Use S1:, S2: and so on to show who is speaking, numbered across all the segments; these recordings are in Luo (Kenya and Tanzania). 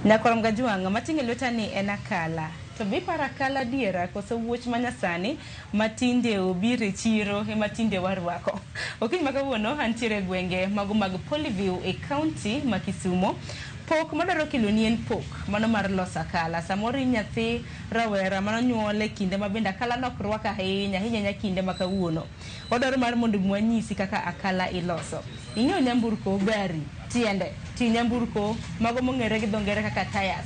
S1: Nyakorom Gajwang' mating'o e lweta ni en akala. To be iparo akala adiera koso wuoch manyasani ma tinde obiro e chiro ema tinde warwako? Okinyi ma kawuono antiere e gwenge mago mag Polyview e kaunti ma Kisumo. Pok madwaro keloni en pok mano mar loso akala. Samoro in nyathi rawera manonyuol e kinde ma bende akala nok rwak ahinya ahinya ahinya kinde ma kawuono. Wadwaro mar mondo mi wanyisi kaka akala iloso. Ing'eyo nyamburko, gari, tiende, ti nyamburko, mago mong'ere gi dho ngere kaka tyres,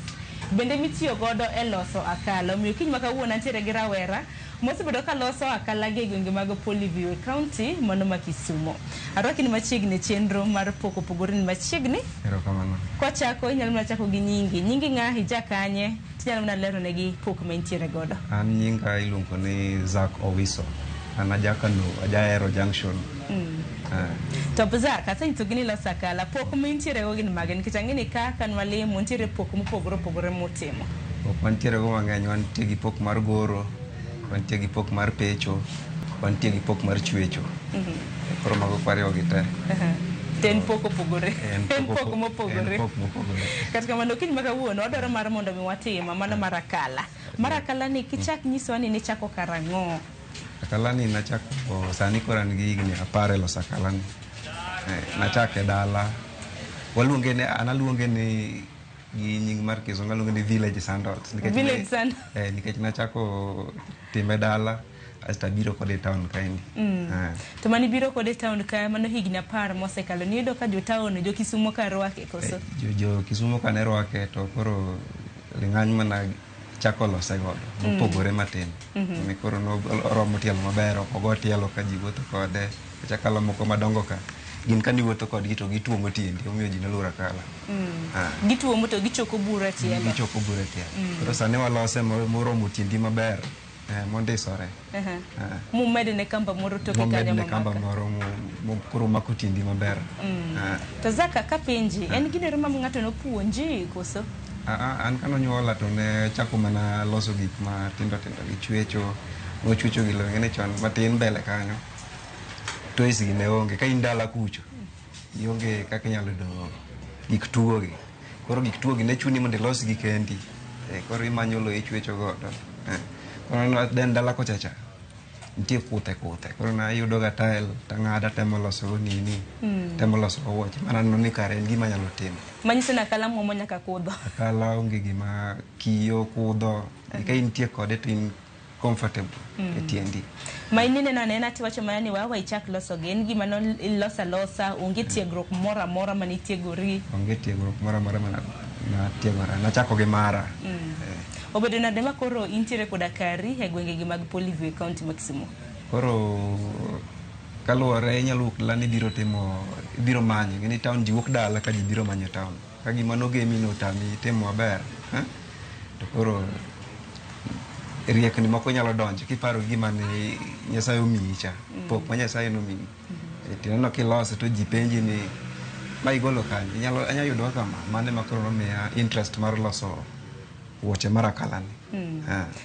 S1: bende mitiyo godo e loso akala. Omiyo okinyi ma kawuono antiere gi rawera mosebedo ka loso akala gi e gwenge mag Polyview e kaunti mano ma Kisumo. Arwaki ni machiegni e chenro mar Pok Opogore ni machiegni.
S2: Erokamano.
S1: Kwachako inyalo mana chako gi nyingi. Nyingi ng'a, ija kanye, tinyalo mana lero negi pok ma intiere godo.
S2: An nyinga iluongo ni Zack Owiso. An aja Kano, aja Ahero Junction.
S1: To Zack, asenyisogi ni iloso akala. Pok ma intiere go gin mage? Nikech ang'e ni ka ka nwalimo nitiere pok mopogore opogore mutimo.
S2: Pok wantiere go mang'eny, wantie gi pok mar goro, wantie gi pok mar pecho, wantie gi pok mar chwecho. Koro mago kwariwo gi te.
S1: To en pok opogore. En pok mopogore.
S2: En pok mopogore.
S1: Kata kamano okinyi ma kawuono wadwaro mar mondo mi watim mano mar akala. Mar akala ni kichak nyisowa ni nichako karang'o?
S2: Akala ni nachako sani koro an gi higni 10 e loso akala ni. Nachake dala. Waluonge ni, an aluonge ni gi nying mar kizungu aluonge ni village sandals. Nikech
S1: Village sandals.
S2: Nikech nachako time dala asto abiro kode e town kaendi.
S1: To mani biro kode e town ka mano higni 10 mosekalo. Niyudo ka jo town, jo Kisumo ka rwake koso?
S2: Jo Kisumo ka ne rwake to koro ling'any mana chako lose godo. Mopogore matin. Ni koro oromo tielo maber, ok ogo tielo ka ji wuotho kode. Nikech akala moko madongo ka, gin ka niwuotho kodgi to gituomo tiendi, omiyo ji noluoro akala.
S1: Gituomo to gichoko buru e tielo.
S2: Gichoko buru e tielo. Koro sani walose moromo tiendi maber, mondisore.
S1: Mumedne kamba moro toke kanyo
S2: Momedne kamba
S1: mamaka.
S2: moro koro mako tiendi maber.
S1: To Zaka, kapenji, en gino ma ng'ato nopuonji koso?
S2: An kanonyuola to ne chako mana loso gik matindo tindo gi chwecho. Nochwecho gi lowo, ing'e ni chon matin mbele kanyo. Toys gi ne onge. Ka in dala kucho, ionge kaka inyalo yudo gik tugo gi. Koro gik tugo gi ne chuni mondo ilos gi kendi. Koro imanyo lowo ichwecho godo. Koro then dala kocha cha, nitie kuthe kuthe. Koro nayudo ga tile, tang'ado atemo loso go nini, temo loso go wuoche. Mana aneno ni kare en gima anyalo timo.
S1: Manyiso ni akala muomo nyaka kudho.
S2: Akala onge gima kiyo, kudho. Ka intie kode to in comfortable e tiendi.
S1: Ma in ineno anena tiwacho mana ni wawa ichak loso gi. En gima no iloso alosa, onge tiegruok moro amora mane itiegori.
S2: Onge tiegruok moro amora mana natiegora. Nachako gi mara.
S1: Obedo nade ma koro intiere koda kari e gwenge gi mag Polyview e kaunti ma Kisumo?
S2: Koro kaluwore inyalo wuok dala ni ibiro timo, ibiro manyo. Ing'e ni town ji wuok dala ka ji biro manyo e town. Ka gima nogemi no otami timo maber, To koro riekni moko nyalo donjo kiparo gima ne Nyasaye omiyi cha, pok ma Nyasaye nomiyi. Tineno kilose to ji penji ni ma igolo kanye? Inyalo, anyalo yudo kaka ma, mano ema koro nomiya interest mar loso wuoche mar akala ni.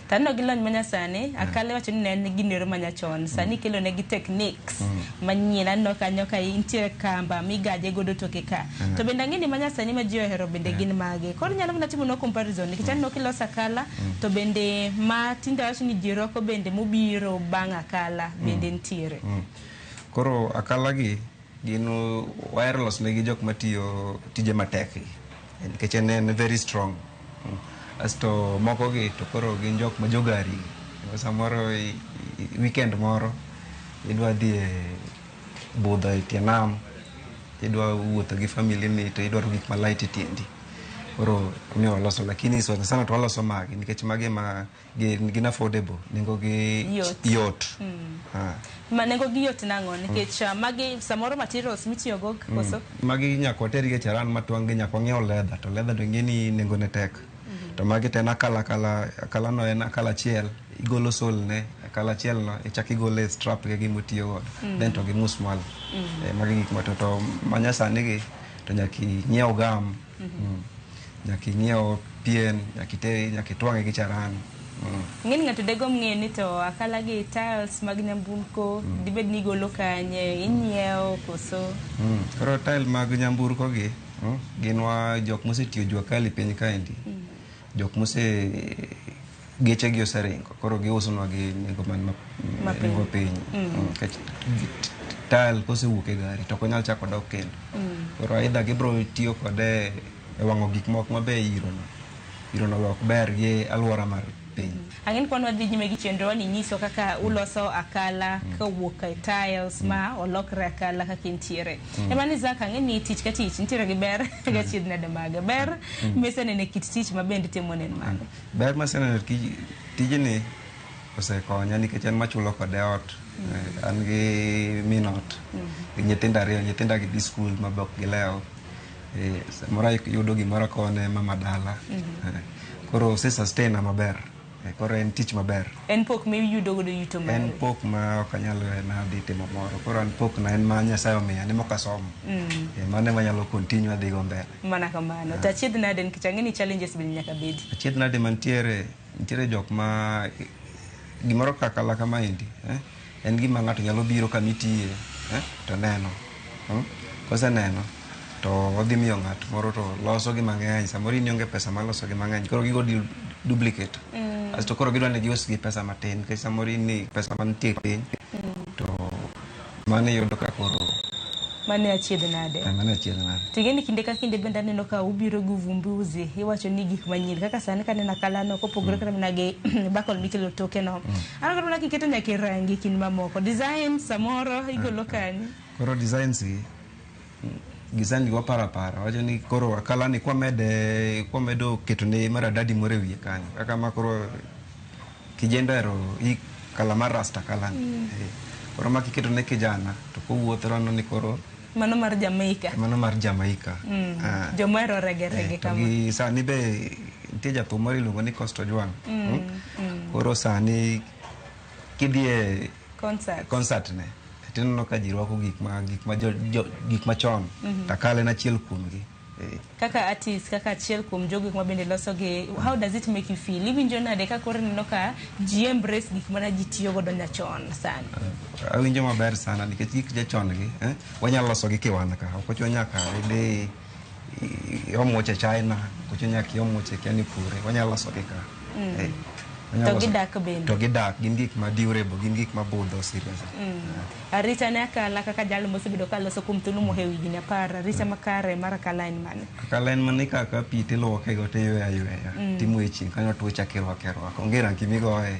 S1: To aneno gi lony manyasani, akala iwacho ni ne en gino manyachon. Sani ikelo negi techniques manyien. Aneno kanyo ka nitiere kamba migaje godo toke ka. To bende ang'e ni manyasani ma ji ohero bende gin mage. Koro inyalo mana timonwa comparison nikech aneno kiloso akala to bende ma tinde awacho ni ji rwako bende mobiro bang' akala bende nitiere.
S2: Koro akala gi gin wahero loso negi jok matiyo tije matek gi. Nikech en very strong. Asto moko gi to koro gin jok ma jogari. Samoro weekend moro idwa dhi e budho e tie nam, idwa wuotho gi family ni to idwaro gik ma light e tiendi. Koro omiyo waloso, lakini sana sana to waloso magi nikech magi ma gin affordable, nengo gi
S1: Yot.
S2: yot.
S1: Ma nengo gi yot nang'o? Nikech magi samoro materials mitiyo go koso?
S2: Magi nyaka water gi e charan matwang' gi nyaka wang'iew leather, to leather to ing'e ni nengo ne tek. To magi to en akala akala, akala no en akala achiel, igolo sole ne, akala achiel no ichak igole strap ge gima otiyo godo. Then to gi musmal. Magi gik ma to manyasani gi to nyaka inyiew gum. Nyaka inyiew pien, nyaka ite, nyaka itwang'e gi charan.
S1: Ng'eni ng'ato degomb ng'eyo ni to akala gi tiles mag nyamburko dibed ni igolo kanye, inyiewo koso?
S2: Koro tile mag nyamburko gi Gin wa jok mosetiyo jua kali piny kaendi. Jok mose geche gi oseringo koro giusonwa gi nengo man
S1: Mapiny.
S2: Nengo piny. Nikech tile kosewuok e gari to ok onyal chako dok kendo. Koro aidha gibiro tiyo kode e wang'o gik moko mabe irono be ok ber gi alwora mar piny.
S1: Ang'e ni kwan wadhi nyime gi chenro ni nyiso kaka uloso akala kowuok e tiles ma olokre akala kaka entiere. Ema ni Zak, ang'e ni tich ka tich nitiere gi ber gi achiedh nade mage. Ber miseneno e kit tich ma bende itimo ne en mane?
S2: Ber maseneno tijni osekonya nikech en machulo kode ot. An gi min ot gi nyithindo ariyo, nyithinda gi dhi skul ma be ok gilewo. Samoro ayudo gimoro akone mama dala. Koro ose sustain na maber. Koro en tich maber.
S1: En pok miyudo godo yuto mari?
S2: En pok ma ok anyal weyo na adhi timo moro. Koro an pok na en ma Nyasaye omiya ni mok asomo. Mano ema anyalo continue adhi go mbele.
S1: Mana kamano. To achiedh nade nikech ang'e ni challenges bende nyaka bedi.
S2: Achiedh nade mantiere, nitiere jok ma gimoro kaka akala kamaendi, en gima ng'ato nyalo biro kama itiye, to neno. Koseneno to odhi miyo ng'at moro to loso gi mang'eny. Samoro in ionge pesa mar loso gi mang'eny. Koro gigo duplicate. Asto koro gidwa ni gius gi pesa matin nikech samoro in ni pesa mantie piny to mano iyudo ka koro
S1: Mano e achiedh nade.
S2: Mano e achiedh nade.
S1: To ing'e ni kinde ka kinde bende aneno ka ubiro gi uvumbuzi, iwacho ni gik manyien kaka sani kaneno akala no kopogore kata mana gi bakol mikelo toke no. Aneno kata mana kiketo nyaka e rangi kind mamoko. Design samoro igolo kanye?
S2: Koro designs gi, design gi waparo apara. Wacho ni koro akala ni kwamedo ketone maradadi moro e wiye kanyo. Kaka ma koro kijende ohero i kala mar rasta kala ni. Koro ma kiketo ne kijana to kowuotho raneno ni koro
S1: Mano mar Jamaica.
S2: Mano mar Jamaica.
S1: Joma ohero rege rege
S2: To
S1: kama.
S2: gi sani be nitie jathum moro iluongo ni Costo Juan. Koro sani kidhi e
S1: Concert.
S2: concert ne tineno ka ji rwako gik machon. To akala en achiel kuomgi.
S1: Kaka artist, kaka achiel kuom jogo ma bende loso gi, how does it make you feel? Iwinjo nade ka koro ineno ka ji embrace gik mana ji tiyo godo nyachon sani?
S2: Awinjo maber sana nikech gik jachon gi, wanyalo loso gi kiwan ka. Ok ochuno nyaka idhi iom wuoche China, ok ochuno nyaka iom wuoche kia ni kure. Wanyalo loso gi ka. Wanyalo
S1: To
S2: loso
S1: gidak bende.
S2: To gidak, gin gik ma durable, gin gik ma budho serious.
S1: Arita ne akala kaka jal mosebedo ka loso kuom thuolo mohewo higni 10. Arita makare mar akala en mane?
S2: Akala en mana ikawo pi tiluoke go tiyweyo ayweya. Timoye e chieng' kanyo tuo chak irwako arwaka. Onge rangi migoye.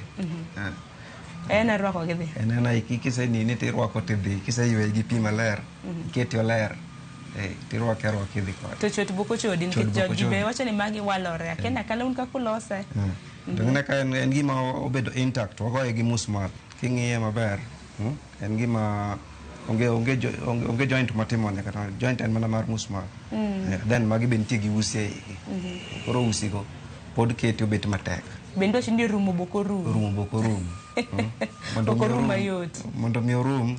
S1: En arwako gi dhi.
S2: En ena kisenini tirwako tidhi, kiseyweyo gi pi maler, ikete oler, tirwake arwaka idhi kode.
S1: To chot bok ochodi
S2: Chot
S1: nikech
S2: bok
S1: jogi be
S2: ochodi.
S1: wacho ni magi walore. Akia ni akala un kaka ulose.
S2: To ng'e ka en gima obedo intact, wagoye gi musmal. King'iye maber, en gima onge joint matimone kata joint en mana mar musmal. Then magi be nitie gi usi e igi. Koro usi go pod kete obet matek.
S1: Bende wacho ni rumo bok orum.
S2: Rumo bok orum. Mondo
S1: Ok
S2: mi
S1: orum
S2: orum,
S1: mayot.
S2: Mondo mi orum,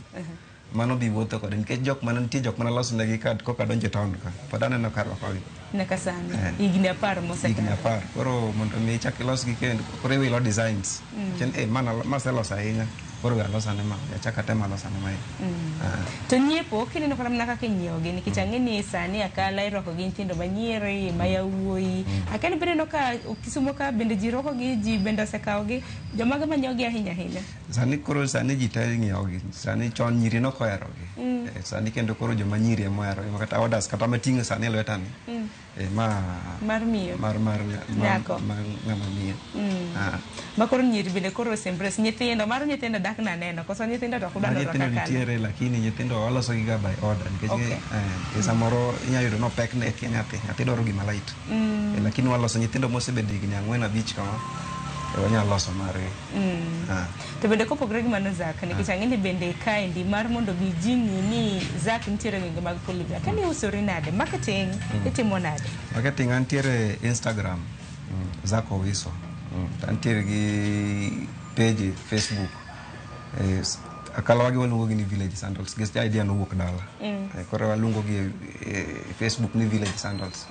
S2: mano dhi wuotho kode nikech jok mana nitie jok mana loso negi kad koka donjo e town ka. Pod aneno ka rwakogi.
S1: Nyaka sani. Higni 10 mosekalo.
S2: Higni 10. Koro mondo mi ichak ilos gi kendo, koro iwilo designs. Chien, mana maseloso ahinya. Koro we alosa ne ma, achak atem alosa ne ma.
S1: To nyiepo, kineno kata mana kaka inyiewo gi, nikech ang'e ni sani akala irwako gi nyithindo manyiri, ma yawuoyi. Akia ni bende ineno ka Kisumo ka bende ji rwako gi, ji bende osekawo gi, jomage manyiewo gi ahinya ahinya?
S2: Sani koro sani ji te ng'iewo gi. Sani chon nyiri nok ohero gi. Sani kendo koro joma nyiri ema ohero gi. Kata orders kata mating'o sani e lweta ni. Ma
S1: Mar miyo.
S2: Mar
S1: Nyako.
S2: mar ng'ama miyo.
S1: Ma koro nyiri bende koro ose embrace nyithindo, mar nyithindo dak naneno, koso nyithindo to ok udwa
S2: Mar
S1: rwako
S2: nyithindo
S1: akala.
S2: nitiere, lakini nyithindo waloso gi ga by order nikech samoro inyalo yudo nopek ne tie nyathi, nyathi dwaro gima light. Lakini waloso nyithindo mosebedo higni 4 5 kama, wanyalo loso margi.
S1: To bende kopogore gi mano Zak, nikech ang'e ni bende kaendi mar mondo bi ji ng'i ni Zak nitiere e gwenge mag Polyvia. Akia ni iusori nade? Marketing itimo nade?
S2: Marketing antiere Instagram, Zak Owiso. To antiere gi page e Facebook. Akala wagi waluongo gi ni Village Sandals. Nikech idea nowuok dala. Koro waluongo gi e Facebook ni Village Sandals.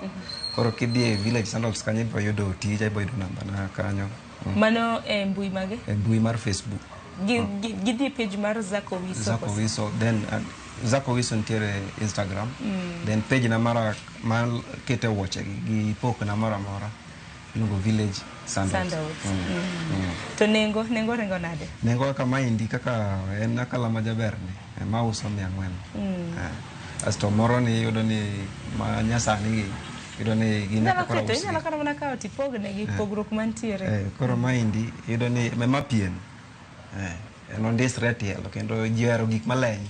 S2: Koro kidhi e Village Sandals kanyo ibiro yudo tija, ibiro yudo namba na kanyo.
S1: Mano e mbui mage?
S2: E mbui mar Facebook.
S1: Gidhi e page mar Zak Owiso.
S2: Zak Owiso, then Zack Owiso nitiere Instagram. Then page na mara mar kete wuoche gi gi pok na moro amora iluongo Village Sandals.
S1: Sandals. To nengo nengo ringo nade?
S2: Nengo kaka maendi kaka en akala ma jaber ni ema uso 400. Asto moro ni iyudo ni ma nyasani gi iyudo ni gin
S1: Inyalo
S2: eka koro
S1: keto
S2: ausgi.
S1: inyalo kata mana kawo tipogne gi pogruok mantiere.
S2: Koro maendi iyudo ni ma pien. En ondisre e tielo kendo ji ohero gik maleny.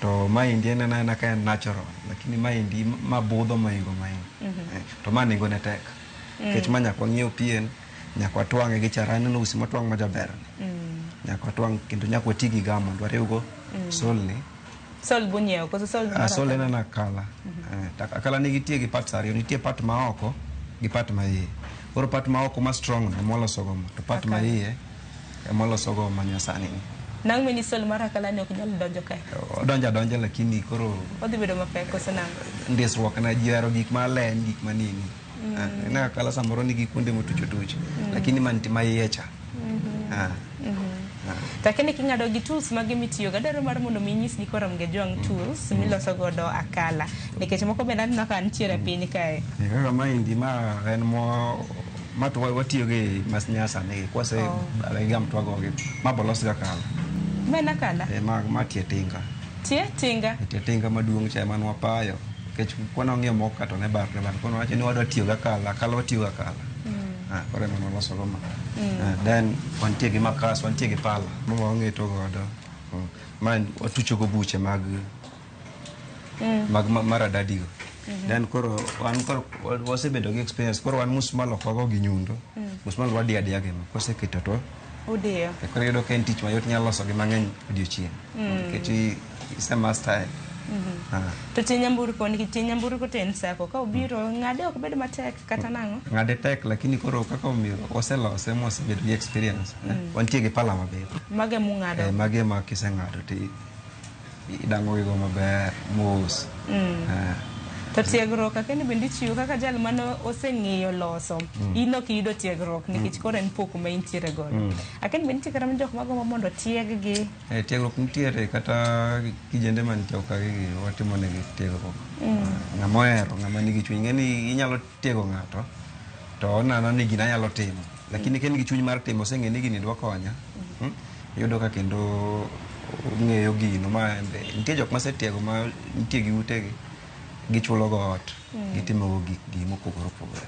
S2: To maendi en aena ka en natural lakini maendi ma budho mohingo maendi. To ma nengone tek. Nikech ma nyaka wang'iew pien, nyaka watwang'e gi charani ineno usi motwang' majaber ni. Nyaka watwang' kendo nyaka wati gi gam mondo wariwgo sole ni.
S1: Sole bunyiewo koso sole
S2: Ah,
S1: mar
S2: sole en
S1: akala?
S2: ana akala. To akala nigi tie gi parts ariyo, nitie part ma oko gi part ma iye. Koro part ma oko ma strong no ema waloso go ma, to part ma
S1: Akala.
S2: iye ema waloso go ma nyasani ni.
S1: Nang' mini sole mar akala ni ok nyal donjo kae.
S2: Odonjo adonja lakini koro
S1: Odhi bedo mapek koso nang'o?
S2: ndisruok na ji ohero gik maleny gik manini. Ineno akala samoro nigi kuonde motuch otuch lakini mantie ma iye cha.
S1: To lakini king'ado gi tools mage mitiyogo adwaro mar mondo mi inyis nyikwa Ramogi Ajwang' tools miloso godo akala nikech moko bende aneno ka nitiere piny kae.
S2: Kaka maendi ma en mo ma to watiyo gi mas nyasani gi kwase oh. Gam to wagogi ma bolos ga akala.
S1: Ma en akala?
S2: Ma tie tinga.
S1: Tie tinga?
S2: Tie tinga maduong' cha ema nwapayo nikech kwane wang'iyo moko ka to ne barre barre koro wawacho ni wadwa tiyo gi akala akala watiyo gi akala. Koro ema nwaloso go ma. Then wantie gi makas wantie gi pala ma wang'eto godo. Ma watucho go buche mag mag maradadi go. Then koro wan koro wasebedo gi experience koro wan musmal ok wago gi nyundo. Musmal wadiyo adiya gi ma kwaseketo to
S1: Udiyo.
S2: Koro iyudo ka en tich mayot inyalo loso gi mang'eny odiochieng'. Nikech ise master.
S1: To tie nyamburko nikech tie nyamburko to en sako ka obiro ng'ade ok bed matek kata nang'o?
S2: Ng'ade tek lakini koro kaka omiyo waselose mwasebedo gi experience. Wantie gi pala mabith.
S1: Mage mung'ado?
S2: Mage ma kiseng'ado to idang'o gigo maber mos.
S1: To tiegruok akeni bende ichiwo kaka jal mane oseng'iyo loso in ok iyudo tiegruok nikech koro en pok ma intiere godo. Akeni bende nitie kata jok magombo mondo tieg gi.
S2: Tiegruok nitiere kata kijende mantie oko gi watimo negi tiegruok. Ng'ama ohero, ng'ama nigi chuny. Ing'e ni inyalo tiego ng'ato to oneno ni gini anyalo timo. Lakini ka en gi chuny mar timo oseng'e ni gini dwa konya. Iyudo ka kendo ong'eyo gino ma nitie jok masetiego ma nitie gi utegi gichulo go ot gitimo go gik gi mopogore opogore.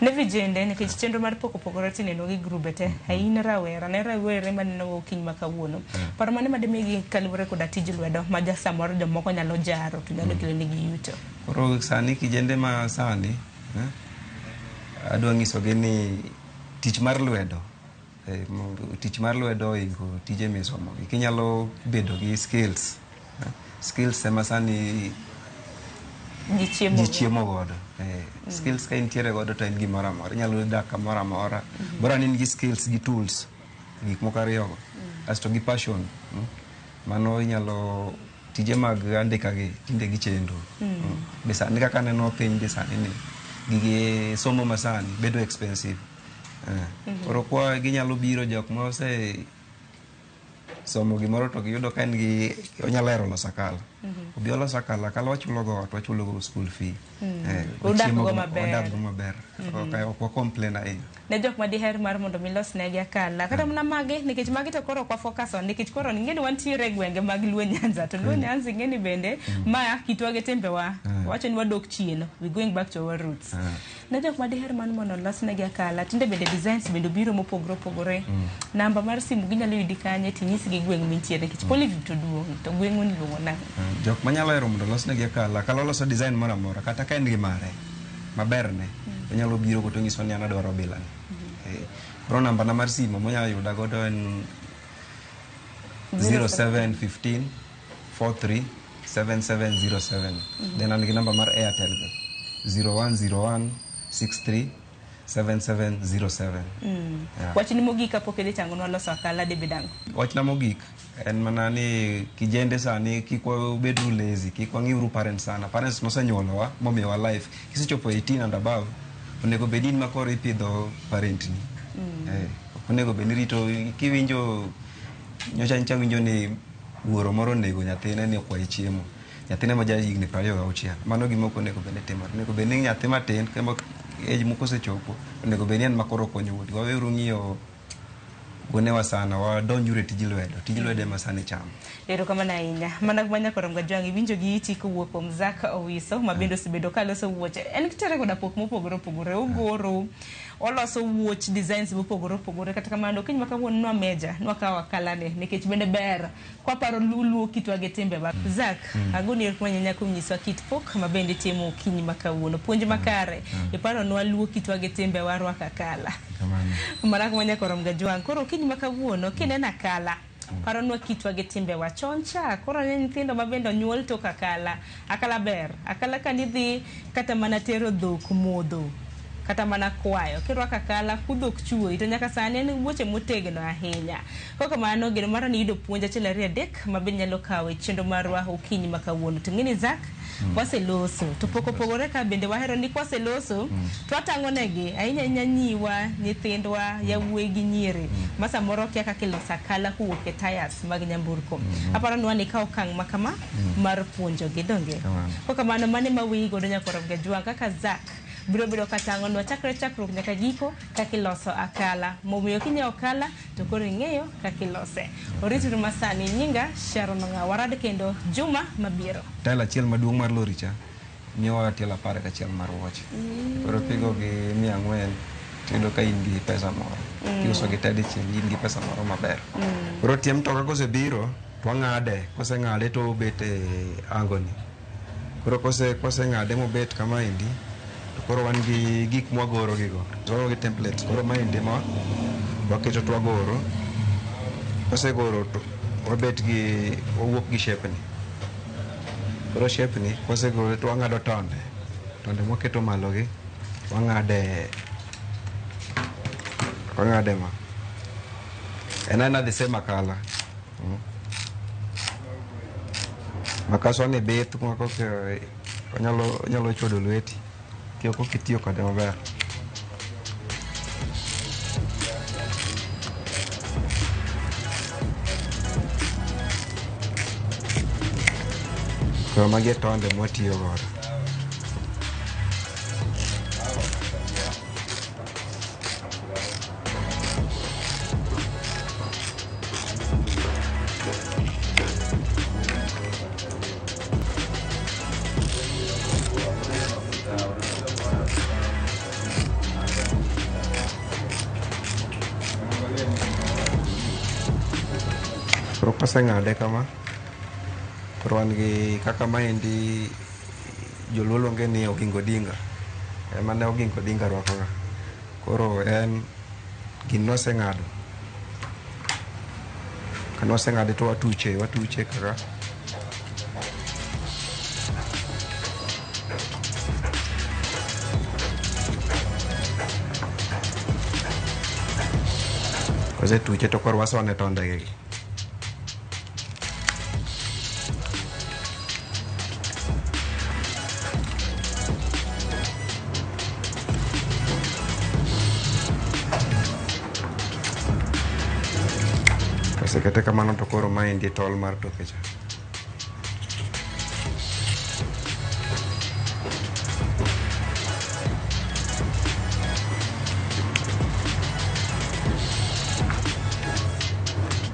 S1: Ne vijende nikech chenro mar pok opogore tineno gi grube te. In rawera, ne rawere maneno okinyi ma kawuono. Paro mane madimigi kaluwore koda tij lwedo ma ja samoro jomoko nyalo jaro to nyalo kelo negi yuto.
S2: Koro sani kijende ma sani adwa nyisogi ni tich mar lwedo tich mar lwedo ohingo tije misomo gi. Kinyalo bedo gi skills skills ema sani
S1: Ji chiemo
S2: ji chiemo godo. Skills ka intiere godo to en gimoro amora. Inyalo dak kamoro amora. Bora ni in gi skills gi tools, gik moko ariyo go. Asto gi passion. Mano inyalo tije mag andika gi tinde gichendo. Be sani kaka aneno piny be sani ni gige somo masani bedo expensive. Koro kwa ginyalo biro jok ma ose somo gimoro to giyudo ka en gi onyalo hero loso akala. Obi oloso akala, akala wachulo go ot, wachulo go school fee.
S1: Udak
S2: wachiemo
S1: go maber.
S2: Wadak go maber. Ok wa complain ahinya.
S1: Ne jok ma diher mar mondo mi los negi akala kata mana mage nikech magi to koro ok wa focus on nikech koro ing'e ni wantiere e gwenge mag Luo Nyanza to Luo Nyanza ing'e ni bende ma kitwa gi timbewa wacho ni wadok chien we going back to our roots. Ne jok ma diher mar mondo olos negi akala tinde bende designs bende obiro mopogore opogore. Namba mar simu ginyalo yudi kanye tinyisgi gweng' mintiere nikech Polyview to duong' to gweng'u ni iluongo nang'o?
S2: Jok manyalo hero mondo olos negi akala, akala oloso design moro amora kata ka en gi mare maberne onyalo biro go to onyiso ni an adwaro bilani. Koro namba na mar simu monyalo yuda godo en 0715 43 7707. Then an gi namba mar Airtel be 0101 63 7707. Yeah.
S1: Wachni mogik kapok idhi changonwa loso akala dibed ang'o?
S2: Wachna mogik en mana ni kijende sani kik wabeduru lazy, kik wang'iuru parents sana. Parents nosenyuolowa momiyowa life. Kisechopo 18 and above, onego bed in ma koro ipidho parent ni. Ok onego bed ni irito kiwinjo nyocha nyicha winjo ni wuoro moro onego nyathine ni okwaye chiemo. Nyathine ma ja higni 26. Mano gima ok onego bed ni timore. Onego bed ni nyathi matin kama age moko osechopo, onego bed ni en ma koro konyo wuon. Waweuru ng'iyo wuonewa sana, wadonjuru e tij lwedo. Tij lwedo ema sani chamo.
S1: Erokamano ahinya. Mana manyakoro Mgajwang' iwinjo gi iti kowuok kuom Zack Owiso ma bende osebedo ka loso wuoche. En kitere koda pok mopogore opogore. Ogoro, oloso wuoch designs mopogore opogore. Kata kamano okinyi ma kawuono nwa meja, nwakawo akalane nikech bende ber kwaparo luo kitwa gi timbewa. Zack, agoni erokamano ahinya kuom nyisowa kit pok ma bende itimo okinyi ma kawuono. Puonj makare, iparonwa luo kitwa gi timbewa rwako akala.
S2: Kamano.
S1: Mana manyakoro Mgajwang'. Koro okinyi ma kawuono kineno akala, paronwa kitwa gi timbewa chon cha. Koro ne nyithindo ma bende onyuol tok akala. Akala ber. Akala kanidhi kata mana tero dhok modho, kata mana kwayo, kirwako akala ku dhok chuoyi to nyaka sani en wuoche motegno ahinya. Kok kamano geno mara ni yudo puonj achiel ariyo adek ma bende nyalo kawo e chenro marwa okinyi ma kawuono. To ing'eni Zack, waseloso to pok opogore ka bende wahero ni kwaseloso to watang'o negi ahinya ahinya nyiwa, nyithindwa, yawuoyi gi nyiri ma samoro kia kaka iloso akala kowuok e tires mag nyamburko. Aparo ni wan ikawo okang' ma kama mar puonjogi donge.
S2: Kamano.
S1: Kok kamano mano ema wiyi godo nyakoro Mgajwang' kaka Zack biro bedo katang'onwa chakre chakruok nyaka giko kaka iloso akala. Momiyo kinyiewo akala to koro ing'eyo kaka ilose. Orituru masani nyinga Sharon Ong'awo. Warad kendo juma mabiro.
S2: Tael achiel maduong' mar lori cha miyowa tielo 11 mar wuoche. Koro kigo gi 400 tiyudo ka in gi pesa moro. Kiuso gi te dichiel in gi pesa moro maber. Koro tie mtoka kosebiro to wang'ade, koseng'ade to obet e ango ni. Koro koseng'ade mobet kamaendi to koro wan gi gik mwagoro gigo. Wagoro gi templates. Koro maendi ma waketo to wagoro. Kosegoro to wabet gi wawuok gi shape ni. Koro shape ni kosegore to wang'ado tonde. Tonde mwaketo malo gi wang'ade ma. En aena the same akala. Makaswa ni bith ma koka onyalo chwodo lweti. Kok itiyo kode maber. Koro magi e tonde mwatiyo godo. Koro koseng'ade kama, koro wan gi kaka maendi joluo luonge ni Oginga Odinga. Ema ne Oginga Odinga rwakoga. Koro en gini noseng'ado. Kanoseng'ade to watuche kaka. Kosetuche to koro wasone tondege gi. Kosekete kamano to koro maendi e tol mar toke cha.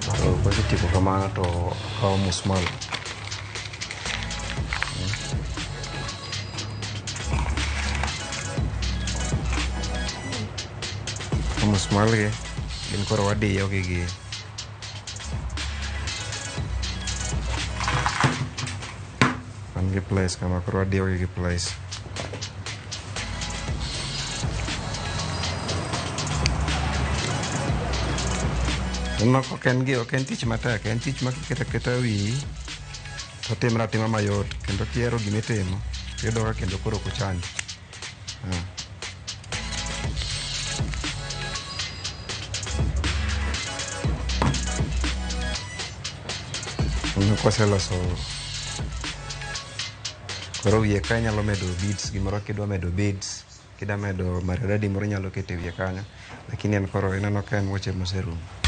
S2: To kosetieko kamano to akawo musmal. Musmal gi gin koro wadiyo gi gi wan gi place kama koro wadiyo gi gi place. Ineno ok en gi ok en tich matek, en tich ma kiketo aketa wiyi to timre atima mayot kendo kihero gimitimo tiyudo ka kendo koro ok ochandi. Koseloso koro wiye ka inyalo medo beads gimoro kidwa medo beads kidwa medo maridadi moro inyalo keto e wiye kanyo lakini en koro ineno ka en wuoche moserumo.